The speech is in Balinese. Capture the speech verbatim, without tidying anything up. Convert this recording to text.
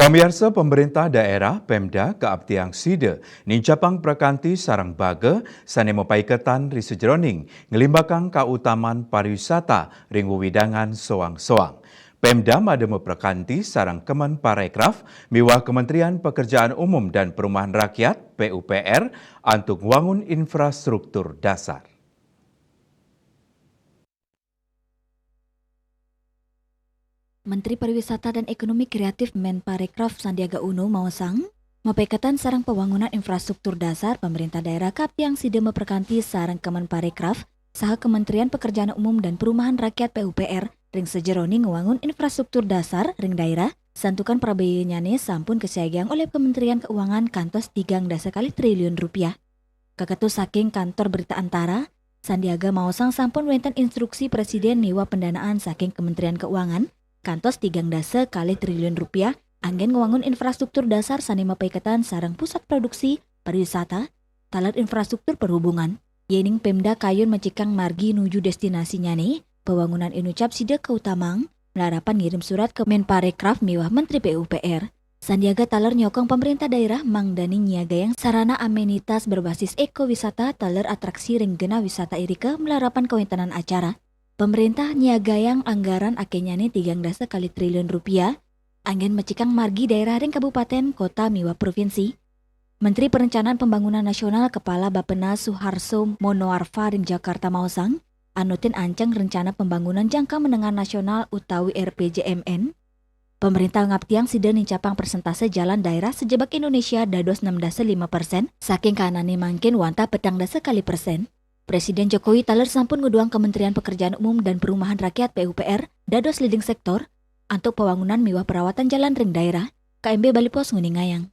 Pamiarsa, pemerintah daerah Pemda kaaptiang sida nincapang prakanti sareng baga sane mapaiketan ri sajeroning nglimbakang kautaman pariwisata ring wewidangan soang-soang. Pemda mada maprakanti sareng Kemenparekraf miwah Kementerian Pekerjaan Umum dan Perumahan Rakyat, P U P R, antuk ngwangun infrastruktur dasar. Menteri Pariwisata dan Ekonomi Kreatif Menparekraf Sandiaga Uno maosang, mapaiketan sareng pawangunan infrastruktur dasar, pemerintah daerah kaaptiang sida maprakanti sareng Kemenparekraf saha Kementerian Pekerjaan Umum dan Perumahan Rakyat, P U P R, ring sajeroning ngwangun infrastruktur dasar ring daerah, santukan prabeanyane sampun kasiagiang olih Kementerian Keuangan kantos tigang dasa kalih triliun rupiah. Kaketuh saking Kantor Berita Antara, Sandiaga maosang sampun wenten instruksi Presiden miwah pendanaan saking Kementerian Keuangan kantos tigang dasa kalih triliun rupiah anggen ngwangun infrastruktur dasar sane mapaiketan sareng pusat produksi pariwisata, taler infrastruktur perhubungan. Yening Pemda kayun mecikang margi nuju destinasinyane, pawangunan inucap sida kautamang, malarapan ngirim surat ke Menparekraf miwah Menteri P U P R. Sandiaga taler nyokong pemerintah daerah mangdani nyiagayang sarana amenitas berbasis ekowisata taler atraksi ring genah wisata irika malarapan kawentenan acara. Pemerintah nyiagayang anggaran akenyane tigang dasa kalih triliun rupiah, anggen mecikang margi daerah ring kabupaten, kota, miwah provinsi. Menteri Perencanaan Pembangunan Nasional Kepala Bappenas Suharso Monoarfa ring Jakarta maosang, anutin anceng Rencana Pembangunan Jangka Menengah Nasional utawi R P J M N, pemerintah ngaptiang sida nincapang persentase jalan daerah sajebeg Indonesia dados enam dasa lima persen saking kahanane mangkin wantah petang dasa kalih persen. Presiden Jokowi taler sampun nguduhang Kementerian Pekerjaan Umum dan Perumahan Rakyat, P U P R, dados leading sektor antuk pawangunan miwah perawatan jalan ring daerah. K M B Bali Post nguningayang.